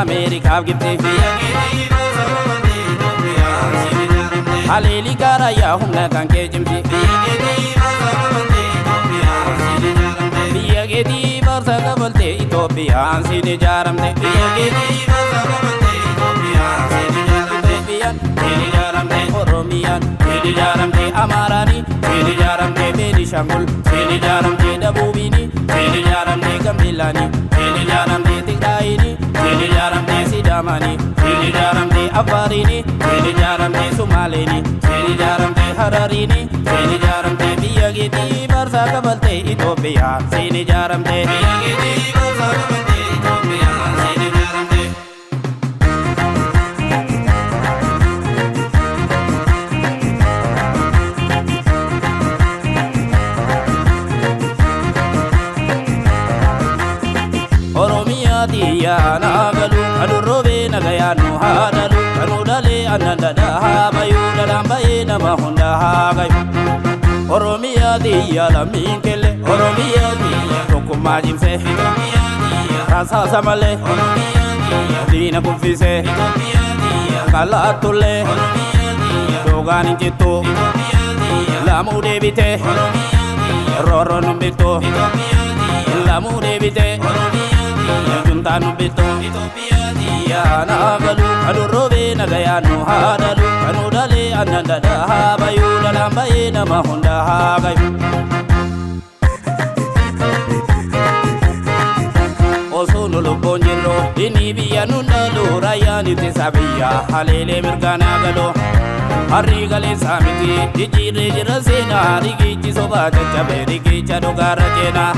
Ameerikaaf Gibxi. Haleelii gaarayyaa humna kan kee cimsi. Biyya keetii barsa kabaltee Itoophiyaan siin ijaaramte. Itoophiyaan siin ijaaramte. Oromiyaan siin ijaaramte. Amaaraani siin ijaaramte. Beenishaangul siin ijaaramte. Dabuubiini siin ijaaramte. Gambeellaani siin ijaaramte. Tigraayini siin ijaaramte. Sidaamaani siin ijaaramte. Affaariini siin ijaaramte. Sumaaleeni siin ijaaramte. Harariini siin ijaaramte. Biyya keetii barsa kabaltee Itoophiyaan siin ijaaramte. Biyya keetii barsa kabaltee Itoophiyaan siin ijaaramte. Oromiyaa xiyyaa naa galu adurroobee nagayaan nu haa dhalu kanuu dhalee annan dhadhaa haa bayu dhalaan bayee nama hunda haa gayu. Oromiyaa xiyyaa lammiin kelle Oromiyaa xiyyaa tokkummaa cimsee rasaasa malee diina kuffisee kalaattullee dhugaan hin cittu lamuu deebitee roorroon hin bittu lamuu deebitee juntaan hin bittu. Yaa naa galu adurroobee nagayaan nu haa dhalu kanuu dhalee annan dhadhaa haa bayu dhalaan bayee nama hunda haa gayu. Osoo nu lubbuun jirru inni biyya nu dhalu raayyaan ittisa biyya haleelee mirgaanaa galu. Harrii galeessaa miti jijjiirree jira seenaa rigichi sobaa caccabee rigicha dhugaarra ceenaa.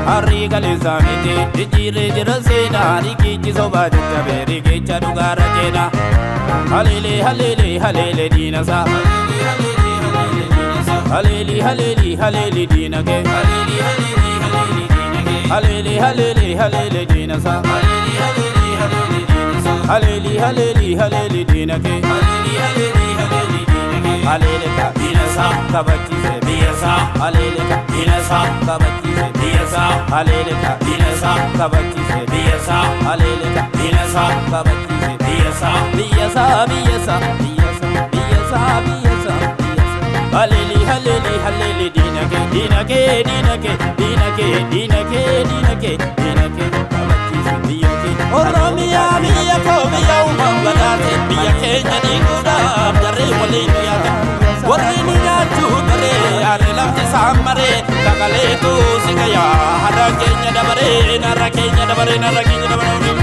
Harrii galeessaa miti jijjiirree jira seenaa rigichi sobaa caccabee rigicha dhugaarra ceenaa. Haleelee haleelee haleelee diinasaa. Haleelii haleelii haleelii diinagee. Haleelii haleelii haleelii diinasaa. Haleelii haleelii haleelii diinagee. Haleeleka diinasaa kabachiise biyyasaa. Haleeleka diinasaa kabachiise biyyasaa. Haleeleka diinasaa kabachiise biyyasaa. Haleeleka diinasaa kabachiise biyyasaa. Biyyasaa biyyasaa biyyasaa biyyasaa biyyasaa biyyasaa. Haleeli haleeli haleeli diinagee diinagee diinagee diinagee diinagee diinagee diinagee kabachiise biyya kee. Oromiyaa biyya koo biyya uumaan badhaate biyya keenya diiguudhaaf jarree waliin nu yaate. Warri nu nyaachuu baree harri lafti isaan maree kakaleetu si gayaa har'a keenya dabaree narra keenya dabaree narra keenya dabaree.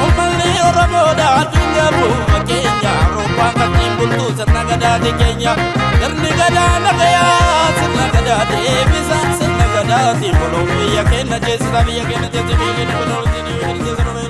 Uummanni Oromoodha addunyaa bu'uura keenya Awurooppaan kattiin bultuu sirna gadaati keenya. Sirni gadaa nagayaa sirna gadaa deebisa sirna gadaatiin buluu biyya keenya ceesisa biyya keenya ceesisa biyya keenya ceesisa biyya keenya ceesisa.